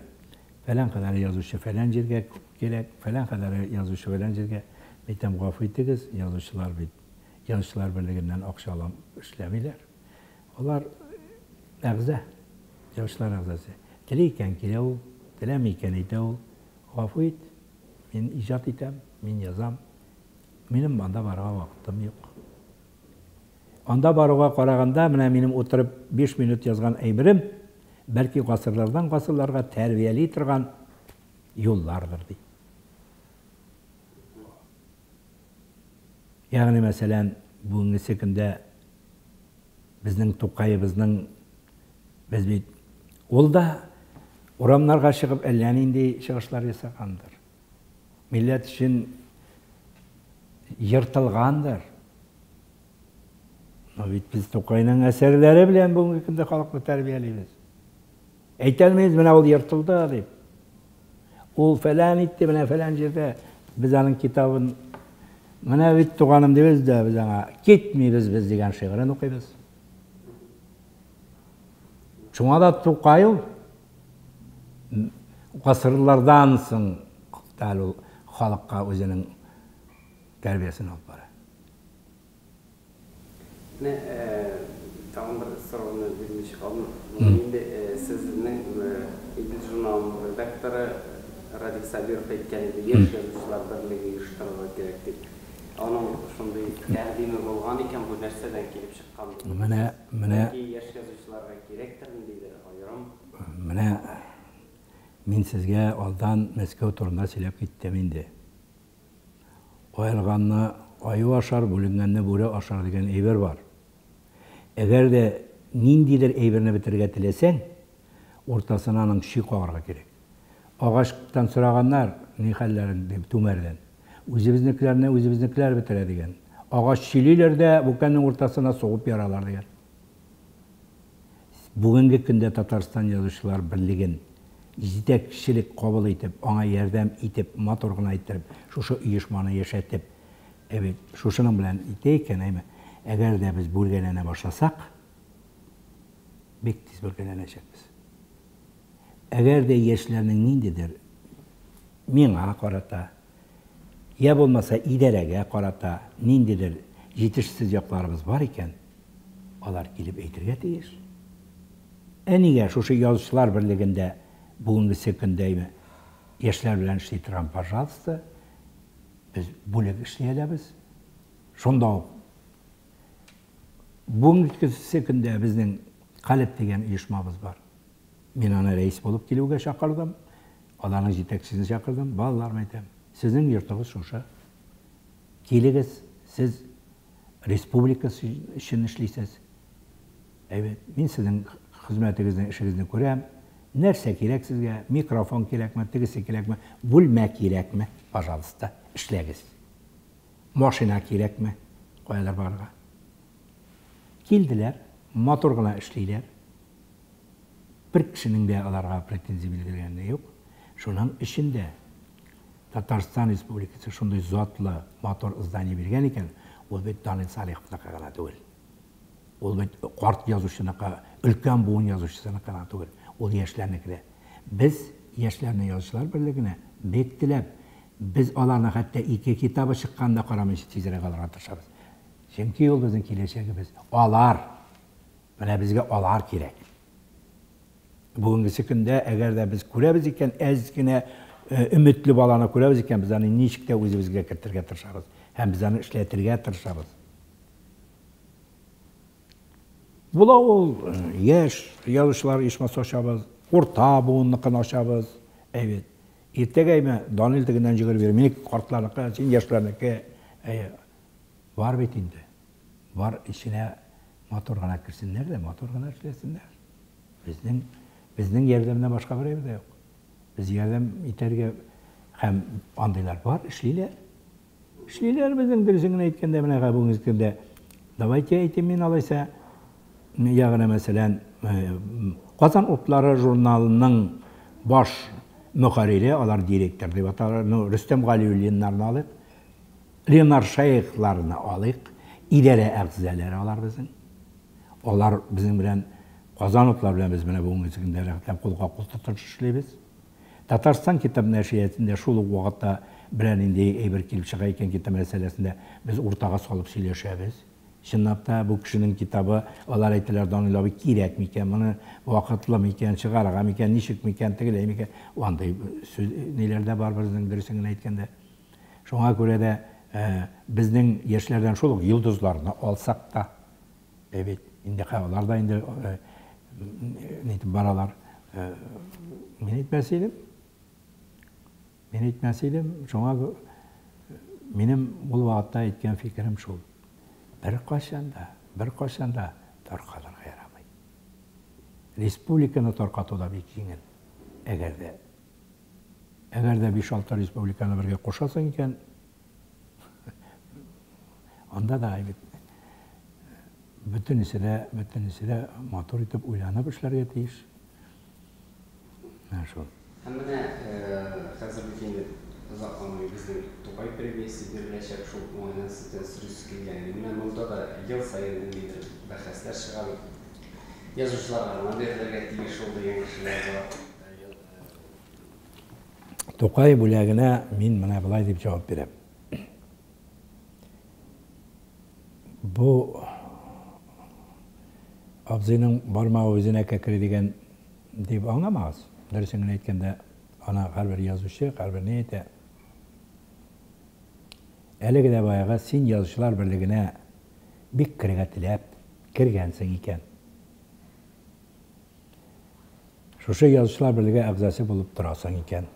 фәлән кадәр язучы фәлән җиргә кирәк, фәлән кадәр язучы фәлән җиргә. Әйтәм, гафу итегез, язучылар бит Язучылар берлегеннән акча алам эшләмиләр. Алар әгъза, язучылар әгъзасы. Тели икән килә ул, теләми икән әйтә ул. Гафу ит, мин иҗат итәм, мин язам. Минем анда барырга вакытым юк. Анда баруга караганда, менә минем утырып 5 минут язган әйберем, бәлки гасырлардан гасырларга тәрбияли торган юллардыр, ди. Ягъни, мәсәлән, бүгенгесе көндә безнең Тукаебызның без бит ул да урамнарга чыгып әллә нинди чыгышлар ясагандыр. Милләт өчен ертылгандыр. Но бит без Тукайның әсәрләре белән бүгенге көндә халыкны тәрбиялибез. Әйтә алмыйбыз, менә ул ертылды дип. Ул фәлән итте, менә фәлән җирдә. Без аның китабын менә бит туганым дибез дә, без аңа китмибез без дигән шигырен укыйбыз. Шуңа да Тукай ул гасырлардан соң әле ул халыкка үзенең тәрбиясен алып бара. Менә тагын бер сорауны бирми чыга алмыйм. Моны инде сезнең Идел журналының редакторы Радик Сабиров әйткән иде, яшь язучылар берлеге оештырырга кирәк дип. Аның шундый тәкъдиме булган икән, бу нәрсәдән килеп чыккан дип уйлыйсыз? Менә, менә. Бәлки яшь язучыларга кирәктер ниндидер аерым. Менә мин сезгә алдан Мәскәү турында сөйләп киттем инде. Аерганны аю ашар, бүленгәнне бүре ашар дигән әйбер бар. Әгәр дә ниндидер әйберне бетерергә теләсәң, уртасына аның чөй кагарга кирәк. Агачтан сораганнар, ни хәлләрең, дип, түмәрдән. Үзебезнекеләрне үзебезнекеләр бетерә, дигән. Агач чөйлиләр дә, бүкәннең уртасына сугып яралар, дигән. Бүгенге көндә Татарстан Язучылар берлеген җитәкчелек кабул итеп, аңа ярдәм итеп, матур гына иттереп, шушы оешманы яшәтеп, ә бит шушының белән итә икән, әйме, әгәр дә без бүлгәләнә башласак, бик тиз бүлгәләнәчәкбез. Әгәр дә яшьләрнең ниндидер миңа карата, я булмаса идарәгә карата ниндидер җитешсез якларыбыз бар икән, алар килеп әйтергә тиеш. Ә нигә шушы Язучылар берлегендә бүгенгесе көндә яшьләр белән эшли торган, пожалуйста, без бүлек эшли алабыз. Шунда ук бүгенгесе көндә безнең Калеб дигән оешмабыз бар. Мин аны рәис булып килүгә чакырдым, аларның җитәкчесен чакырдым. Балалар, әйтәм, сезнең йортыгыз шушы. Килегез, сез республика өчен эшлисез. Әйбәт, мин сезнең хезмәтегезне, эшегезне күрәм. Нәрсә кирәк сезгә? Микрофон кирәкме, тегесе кирәкме, бүлмә кирәкме? Пожалуйста, эшләгез. Машина кирәкме? Каядыр барырга. Килделәр, матур гына эшлиләр. Бер кешенең дә аларга претензия белдергәне юк. Шуның өчен дә Татарстан Республикасы шундый затлы, матур здание биргән икән, ул бит Данил Салиховныкы гына түгел. Ул бит карт язучыныкы, өлкән буын язучысыныкы гына түгел, ул яшьләрнеке дә. Без яшьләрне Язучылар берлегенә бик теләп, без аларны хәтта ике китабы чыкканын да карамыйча тизрәк алырга тырышабыз. Чөнки ул безнең киләчәгебез. Алар! Менә безгә алар кирәк. Бүгенгесе көндә, әгәр дә без күрәбез икән, әз генә өметле баланы күрәбез икән, без аны ничек тә үзебезгә кертергә тырышабыз һәм без аны эшләтергә тырышабыз. Була ул яшь язучылар оешмасы ачабыз, урта буынныкын ачабыз. Әйбәт. Иртәгә әйме Данил тегеннән җөгереп йөри, минеке картларныкы, син яшьләрнеке. Әйе. Бар бит инде. Бар эченә матур гына керсеннәр дә, матур гына эшләсеннәр. Безнең безнең ярдәмнән башка бер әйбер дә юк. Без ярдәм итәргә һәм андыйлар бар, эшлиләр. Эшлиләр безнең дөресен генә әйткәндә, менә бүгенге көндә. Давайте әйтим мин алайса, ягъни мәсәлән, Казан утлары журналының баш мөхәррире, алар директор дип аталар, ну, Рөстәм Галиуллиннарны алыйк, Ленар Шәехларны алыйк, идарә әгъзалары алар безнең. Алар безнең белән Казан утлары белән без менә бүгенге көндә рәхәтләнеп кулга кул тотып эшлибез. Татарстан китап нәшриятында шул ук вакытта берәр нинди әйбер килеп чыга икән китап мәсьәләсендә без уртага салып сөйләшәбез. Чынлап та бу кешенең китабы, алар әйтәләр, Данил абый, кирәк микән, моны вакытлы микән, чыгарырга микән, ничек микән, тегеләй микән. Андый сүз ниләр дә бар безнең, дөресен генә әйткәндә. Шуңа күрә дә безнең яшьләрдән шул ук йолдызларны алсак та, Ә бит инде алар да инде нитеп баралар. Мин әйтмәс идем. Мин әйтмәс идем. Шуңа минем ул вакытта әйткән фикерем шул. Беркайчан да, беркайчан да таркалырга ярамый. Республиканы таркату да бик җиңел. Әгәр дә әгәр дә 5-6 республиканы бергә кушасың икән, Анда да бит бөтенесе дә, бөтенесе дә матур итеп уйланып эшләргә тиеш. Менә шул. Һәм менә хәзер бит инде озакламый безнең Тукай премиясе биреләчәк, шул уңайдан сездән сорыйсы килгән иде. Менә монда да ел саен ниндидер бәхәсләр чыга бит. Язучыларга гына бирелергә тиеш ул дигән кешеләр бар. Тукай бүләгенә мин менә болай дип җавап бирәм. Бу абзыйның бармагы үзенә кәкре дигән дип аңламагыз. Дөресен генә әйткәндә, аны һәрбер язучы, һәрбер ни әйтә. Әлеге дә баягы син язучылар берлегенә бик керергә теләп кергәнсең икән. Шушы Язучылар берлеге әгъзасы булып торасың икән.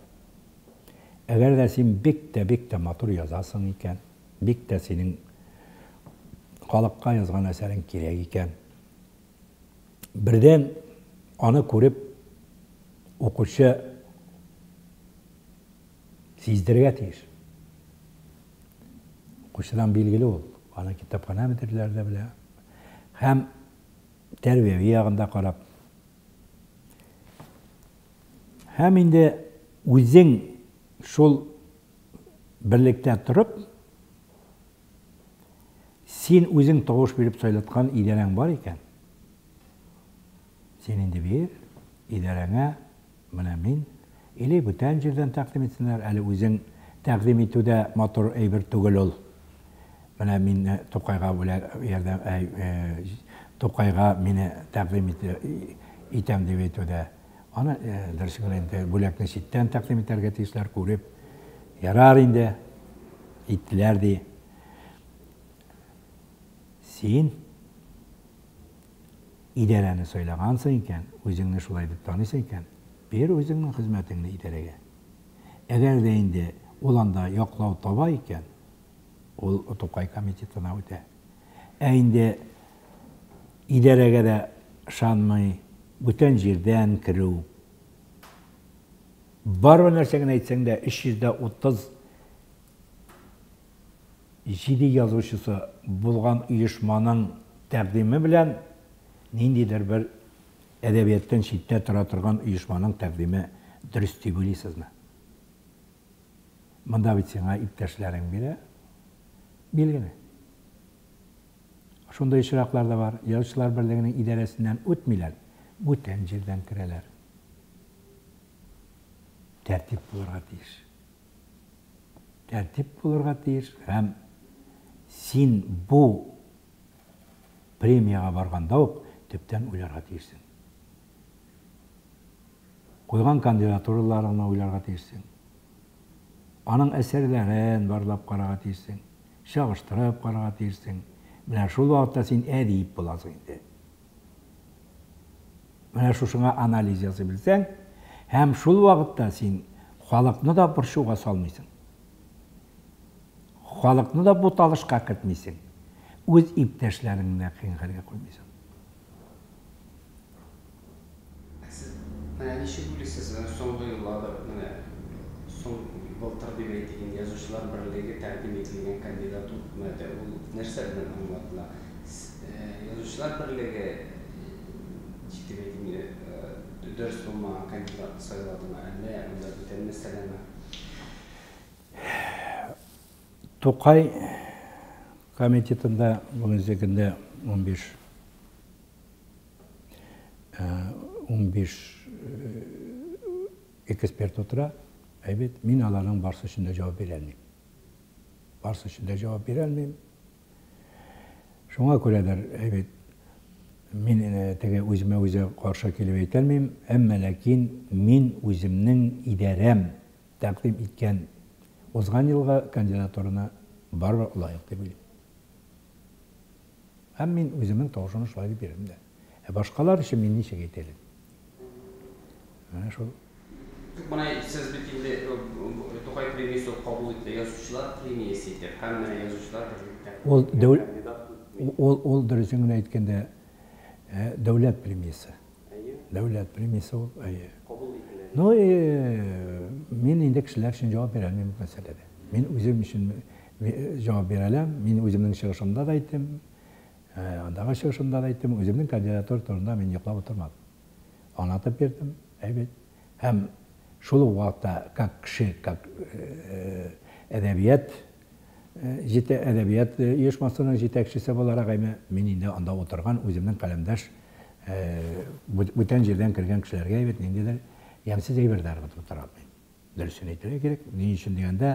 Әгәр дә син бик тә, бик тә матур язасың икән, бик тә синең халыкка язган әсәрең кирәк икән, бердән аны күреп укучы сиздерергә тиеш. Укучыдан билгеле ул, аны китапханә мөдирләре дә белә. Һәм тәрбияви ягын да карап. Һәм инде үзең шул берлектә торып, син үзең тавыш биреп сайлаткан идарәң бар икән, син инде бир идарәңә Менә мин, или бүтән җирдән тәкъдим итсеннәр, әле үзең тәкъдим итү дә матур әйбер түгел ул. Менә мине Тукайга бүләк ярдәм, әй, Тукайга мине тәкъдим итәм дип әйтү дә. Аны, дөресен генә инде, бүләкне читтән тәкъдим итәргә тиешләр, күреп. Ярар инде, иттеләр ди. Син Идарәне сайлагансың икән, үзеңне шулай дип таныйсың икән, бир үзеңнең хезмәтеңне идарәгә. Әгәр дә инде ул анда яклау таба икән, ул Тукай комитетына үтә. Ә инде идарәгә дә ышанмый, бүтән җирдән керү. Барыбер нәрсә генә әйтсәң дә, 330 7 язучысы булган оешманың тәкъдиме белән ниндидер бер әдәбияттан читтә тора торган оешманың тәкъдиме дөрес дип уйлыйсызмы? Монда бит сиңа иптәшләрең бирә, билгеле. Шундый очраклар да бар, Язучылар берлегенең идарәсеннән үтмиләр, бүтән җирдән керәләр. Тәртип булырга тиеш. Тәртип булырга тиеш һәм син бу премиягә барганда ук төптән уйларга тиешсең. Куйган кандидатураларыңны уйларга тиешсең. Аның әсәрләрен барлап карарга тиешсең, чагыштырып карарга тиешсең. Менә шул вакытта син әдип буласың инде. Менә шушыңа анализ ясый белсәң, һәм шул вакытта син халыкны да борчуга салмыйсың. Халыкны да буталышка кертмисең. Үз иптәшләреңне дә кыен хәлгә куймыйсың. Ә сез менә ничек уйлыйсыз, менә соңгы елларда, менә соң былтыр дип әйтик инде, Язучылар берлеге тәкъдим ителгән кандидат үтмәде. Ул нәрсә белән аңлатыла? Язучылар берлеге, ничек дип әйтим инде, дөрес булмаган кандидатны сайладымы, әллә монда бүтән мәсьәләме? Тукай комитетында бүгенге көндә 15 15 эксперт утыра. Әйбәт, мин аларның барсы өчен дә җавап бирә алмыйм. Барсы өчен дә җавап бирә алмыйм. Шуңа күрәдер, әйбәт, мин теге үземә үзе каршы килеп әйтә алмыйм, әмма ләкин мин үземнең идарәм тәкъдим иткән узган елгы кандидатураны барыбер лаек дип уйлыйм. Һәм мин үземнең тавышымны шулай дип бирдем дә. Ә башкалар өчен мин ничек әйтә алыйм? Менә шул. Менә сез бит инде Тукай премиясе кабул ителә, язучылар премиясе итеп, һәм менә язучылар берлектә. Ул дәү ул ул дөресен генә әйткәндә, дәүләт премиясе. Дәүләт премиясе ул, әйе. Кабул ителә. Ну, мин инде кешеләр өчен җавап бирә алмыйм бу мәсьәләдә. Мин үзем өчен җавап бирә алам. Мин үземнең чыгышымда да әйттем, андагы чыгышымда да әйттем, үземнең кандидатура турында мин йоклап утырмадым. Аңлатып бирдем, әйбәт. Һәм шул ук вакытта, как кеше, как әдәбият җитә әдәбият оешмасының җитәкчесе буларак, әйме, мин инде анда утырган үземнең каләмдәш бүтән җирдән кергән кешеләргә бит ниндидер ямьсез әйберләр ыргытып утыра алмыйм. Дөресен әйтергә кирәк, ни өчен дигәндә,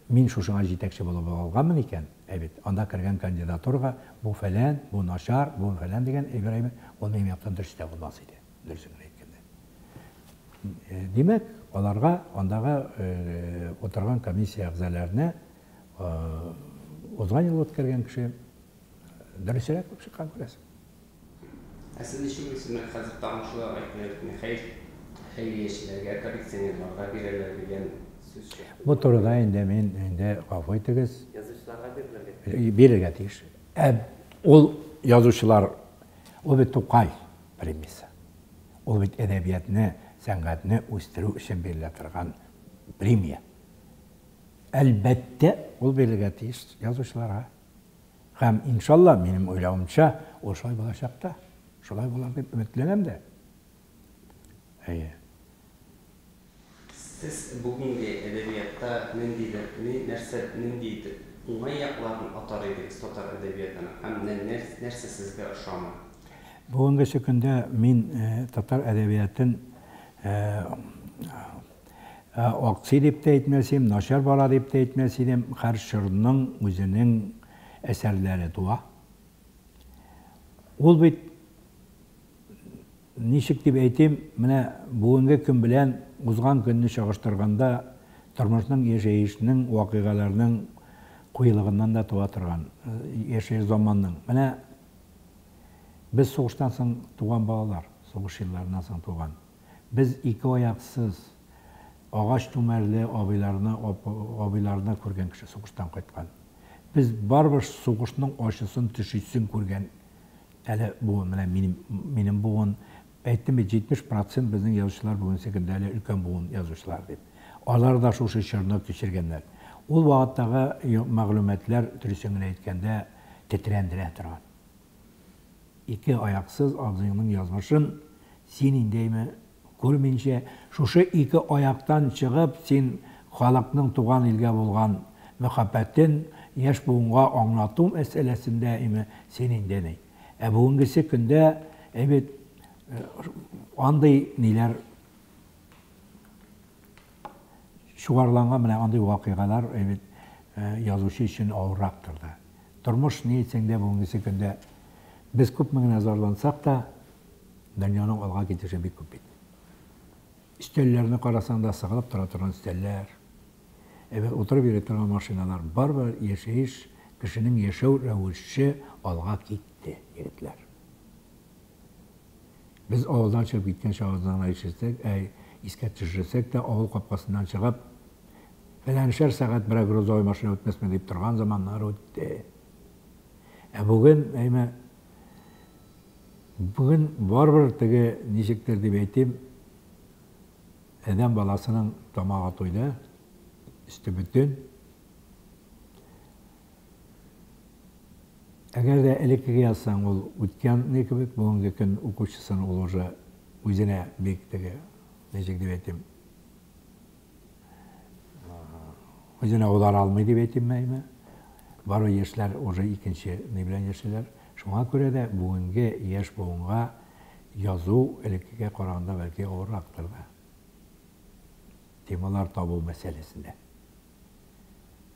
мин шушыңа җитәкче булып алганмын икән, әйбит, анда кергән кандидатурага бу фәлән, бу начар, бу фәлән дигән әйбер әйбер, ул минем яктан дөрес тә булмас иде, дөресен генә әйткәндә. Димәк, аларга андагы утырган комиссия әгъзаларына узган ел үткәргән кеше дөресрәк булып чыккан, күрәсең. Ә сез ничек уйлыйсыз, менә хәзер тагын шулай әйтелә бит, хәер, хәйриячеләргә, коллекционерларга бирәләр дигән сүз чыкты. Бу турыда инде мин инде гафу итегез. Язучыларга бирелергә тиеш. Бирергә тиеш. Ә ул язучылар, ул бит Тукай премиясе. Ул бит әдәбиятны, сәнгатьне үстерү өчен бирелә торган премия. Әлбәттә, ул бирелергә тиеш язучыларга. Һәм, иншалла, минем уйлавымча, ул шулай булачак та. Шулай булыр дип өметләнәм дә. Әйе. Сез бүгенге әдәбиятта ниндидер, ни, нәрсә, нинди итеп уңай якларын атар идегез татар әдәбиятының һәм нәрсә сезгә ошамый? Бүгенгесе көндә мин татар әдәбиятын аксый дип тә әйтмәс идем, начар бара дип тә әйтмәс идем. Һәр чорның үзенең әсәрләре туа. Ул бит, ничек дип әйтим, менә бүгенге көн белән узган көнне чагыштырганда, тормышның, яшәешнең, вакыйгаларның куелыгыннан да туа торган, яшәеш заманның. Менә без сугыштан соң туган балалар, сугыш елларыннан соң туган. Без ике аяксыз, агач түмәрле абыйларны, абыйларны күргән кеше сугыштан кайткан. Без барыбер сугышның ачысын, төшисен күргән. Әле буын, менә минем, минем буын, әйттем бит, 70 процент безнең язучылар бүгенге көндә әле өлкән буын язучылар дип. Алар да шушы чорны кичергәннәр. Ул вакыттагы мәгълүматлар, дөресен генә әйткәндә, тетрәндерә торган. Ике аяксыз абзыеңның язмышын син индейме күрминчә, шушы ике аяктан чыгып, син халыкның туган илгә булган мәхәббәтен яшь буынга аңлату мәсьәләсендә име син инде ни. Ә бүгенгесе көндә әйбәт андый ниләр чуарланган менә андый вакыйгалар әйбәт язучы өчен авыррактыр да. Тормыш ни әйтсәң дә бүгенгесе көндә без күпме генә зарлансак та, дөньяның алга китеше бик күп бит. Өстәлләрне карасаң да сыгылып тора торган өстәлләр. Әйбәт утырып йөри торган машиналар. Барыбер яшәеш, кешенең яшәү рәвеше алга китте, егетләр. Без авылдан чыгып киткән чагыбызны гына ишетсәк, әй, искә төшерсәк тә, авыл капкасыннан чыгып, фәләншәр сәгать берәр грузовой машина үтмәсме дип торган заманнар үтте. Ә бүген, әйме, бүген барыбер теге ничектер дип әйтим, адәм баласының тамагы туйды, өсте бөтен. Әгәр дә элеккеге язсаң, ул үткән ни кебек, бүгенге көн укучысын ул уже үзенә бик теге, ничек дип әйтим, үзенә аудара алмый дип әйтимме, әйме? Бары яшьләр уже икенче ни белән яшиләр. Шуңа күрә дә бүгенге яшь буынга язу элеккегә караганда бәлки авыррактыр да. Темалар табу мәсьәләсендә.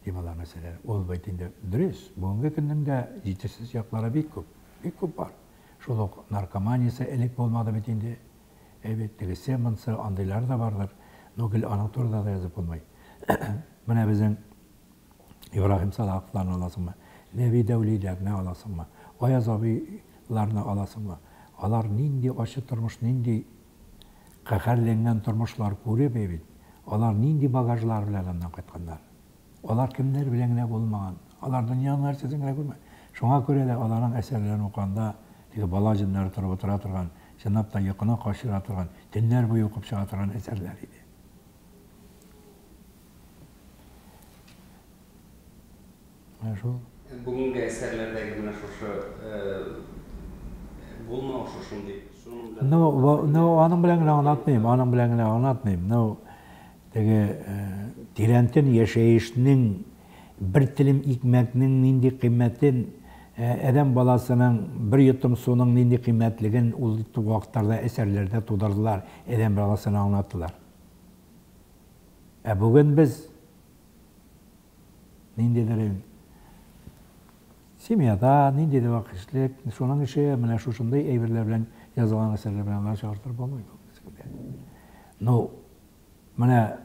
Темалар мәсьәләре. Ул бит инде дөрес, бүгенге көннең дә җитешсез яклары бик күп, бик күп бар. Шул ук наркоманиясе элек булмады бит инде. Әйбәт, тегесе, монсы, андыйлар да бардыр. Но гел аның турында да язып булмый. Менә безнең Ибраһим Салаховларны аласыңмы? Нәби Дәүлиләрне аласыңмы? Аяз абыйларны аласыңмы? Алар нинди ачы тормыш, нинди каһәрләнгән тормышлар күреп бит. Алар нинди багажлар белән аннан кайтканнар. Алар кемнәр белән генә булмаган. Алар дөньяның нәрсәсен генә күрмәгән. Шуңа күрә дә аларның әсәрләрен укыганда теге бала җеннәре торып утыра торган, чынлап та йокыны качыра торган, төннәр буе укып чыга торган әсәрләр иде. Менә шул. Бүгенге әсәрләрдәге менә шушы булмау шушындый. Ну, ну, аның белән генә аңлатмыйм, аның белән генә аңлатмыйм. Ну, теге тирәнтен яшәешнең бер телем икмәкнең нинди кыйммәтен, адәм баласының бер йотым суның нинди кыйммәтлеген ул вакытларда әсәрләрдә тудырдылар, адәм баласына аңлаттылар. Ә бүген без ниндидер семьяда, ниндидер вакытлык, шуның ише менә шушындый әйберләр белән язылган әсәрләр белән генә чагыштырып булмый. Ну, менә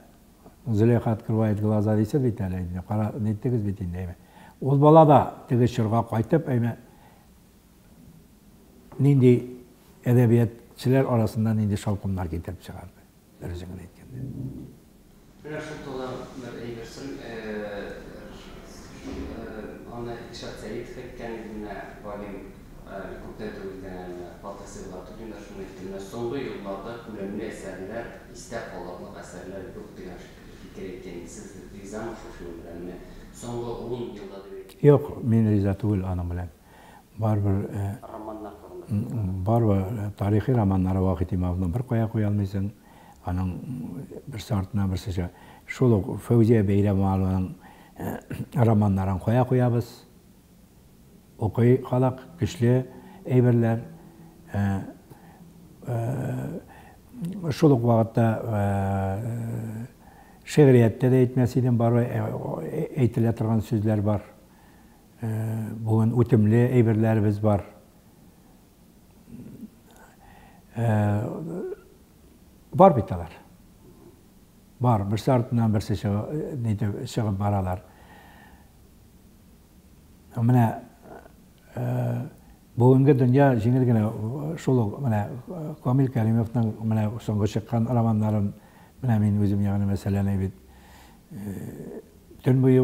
Зөләйха открывает глаза дисез бит әле инде, кара, ниттегез бит инде, әйме. Ул бала да теге чорга кайтып, әйме, нинди әдәбиятчылар арасында нинди шаукымнар китереп чыгарды, дөресен генә әйткәндә. Менә шул турыда бер әйбер сорыйм. Аны Илшат Сәетов әйткән иде, менә галим күптән түгел генә менә Фатих Сибгатуллин да шуны әйтте. Менә соңгы елларда күләмле әсәрләр, истә калырлык әсәрләр юк дигән шикелле фикер әйткән иде. Сез ризамы шушының белән? Менә соңгы 10 елда дип әйтик. Юк, мин риза түгел аның белән. Барыбер романнар турында. Барыбер тарихи романнары Вахит Имамовны бер кая куя алмыйсың. Аның берсе артыннан берсе чыга. Шул ук Фәүзия Бәйрәмованың романнарын кая куябыз? Укый халык, көчле әйберләр. Шул ук вакытта шигърияттә дә әйтмәс идем, барыбер әйтелә торган сүзләр бар. Бүген үтемле әйберләребез бар. Бар бит алар. Бар, берсе артыннан берсе чыгып баралар. Менә бүгенге дөнья җиңел генә шул ук менә Камил Кәримовның менә соңгы чыккан романнарын менә мин үзем ягъни мәсәлән бит төн буе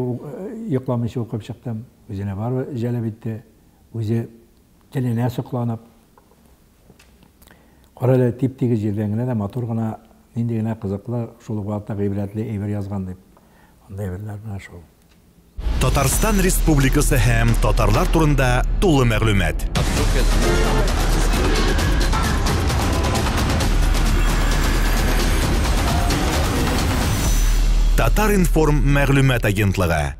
йокламыйча укып чыктым. Үзенә барыбер җәлеп итте. Үзе теленә сокланып. Кара әле, тип-тигез җирдән генә дә матур гына, нинди генә кызыклы, шул ук вакытта гыйбрәтле әйбер язган дип. Андый әйберләр менә шул. Татарстан Республикасы һәм татарлар турында тулы мәгълүмат. Татар-информ мәгълүмат агентлыгы.